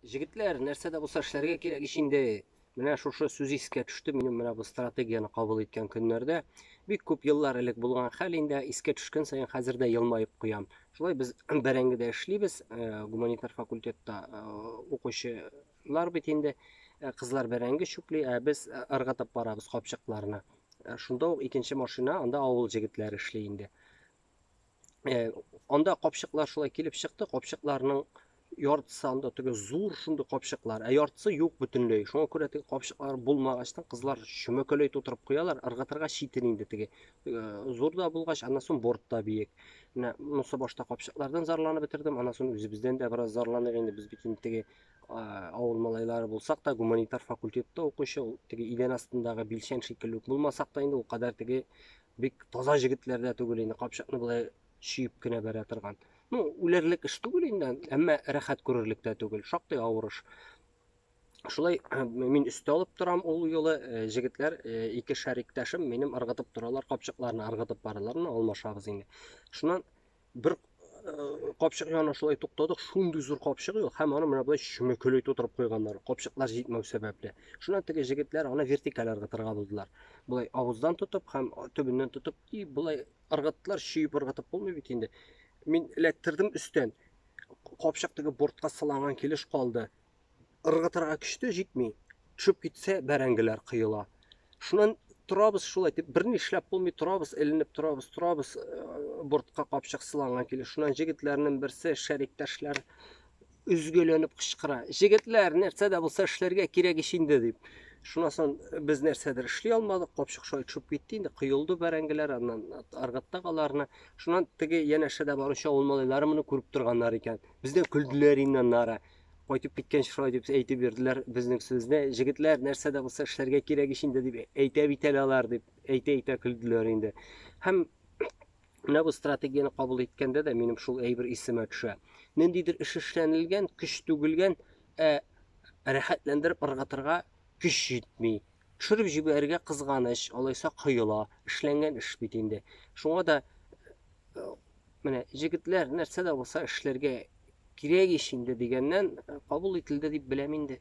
Җегетләр, нәрсә дә булса эшләргә кирәк ич инде. Менә шушы сүз искә төште минем менә бу стратегияне кабул иткән көннәрдә. Бик күп еллар элек булган хәл инде, искә төшкән саен хәзер дә елмаеп куям. Шулай без бәрәңгедә эшлибез, гуманитар факультетта укучылар бит инде. Кызлар бәрәңге чүпли, ә без ыргытып барабыз капчыкларны. Шунда ук икенче машина, анда авыл җегетләре эшли инде. Анда капчыклар шулай килеп чыкты, капчыкларның яртысы анда теге зур шундый капчыклар, ә яртысы юк бөтенләй. Шуңа күрә теге капчыклар булмагачтан кызлар чөмәкәләй тутырып куялар, ыргытырга читен инде теге. Зур да булгач, аннан соң борт та биек. Менә монысы башта капчыклардан зарланып бетердем, аннан соң үзебездән дә бераз зарланыйк инде, без бит инде теге авыл малайлары булсак та, гуманитар факультетта укучы, ул теге идән астындагы билчән шикелле үк булмасак та инде ул кадәр теге бик таза җегетләр дә түгел инде, капчыкны болай чөеп кенә бәрә торган. Ну, үләрлек эш түгел инде, әмма рәхәт күрерлек тә түгел, шактый авыр эш. Шулай мин өстә алып торам ул юлы, җегетләр, ике шәриктәшем минем ыргытып торалар, капчыкларны ыргытып баралар, ну, алмашабыз инде. Шуннан бер капчык янына шулай туктадык, шундый зур капчык юк, һәм аны менә болай чөмекеләй тутырып куйганнар, капчыклар җитмәү сәбәпле. Шуннан теге җегетләр аны вертикаль ыргытырга булдылар. Болай авыздан тотып һәм төбеннән тотып, и болай ыргыттылар, чөеп ыргытып булмый бит инде. Мин эләктердем өстән. Капчык теге бортка сыланган килеш калды. Ыргытырга көч тә җитми. Төшеп китсә, бәрәңгеләр коела. Шуннан торабыз шулай дип, берни эшләп булмый, торабыз, эленеп торабыз, торабыз, бортка капчык сыланган килеш. Шуннан җегетләрнең берсе, шәриктәшләр өзгәләнеп кычкыра. Җегетләр, нәрсә дә булса эшләргә кирәк ич инде, дип. Шуннан соң без нәрсәдер эшли алмадык, капчык шулай төшеп китте инде, коелды бәрәңгеләр, аннан ыргыттык аларны. Шуннан теге янәшәдә баручы авыл малайлары моны күреп торганнар икән. Бездән көлделәр инде аннары. Кайтып киткәнче шулай дип әйтеп йөрделәр безнең сүзне. Җегетләр, нәрсә дә булса эшләргә кирәк ич инде, дип әйтә бит әле алар, дип әйтә-әйтә көлделәр инде. Һәм менә бу стратегияне кабул иткәндә дә минем шул әйбер исемә төшә. Ниндидер эш эшләнелгән, көч түгелгән, ә рәхәтләндереп ыргытырга көч җитми. Төшереп җибәрергә кызганыч, алайса коела, эшләнгән эш бит инде. Шуңа да менә җегетләр, нәрсә дә булса эшләргә кирәк ич инде дигәннән кабул ителде дип беләм инде.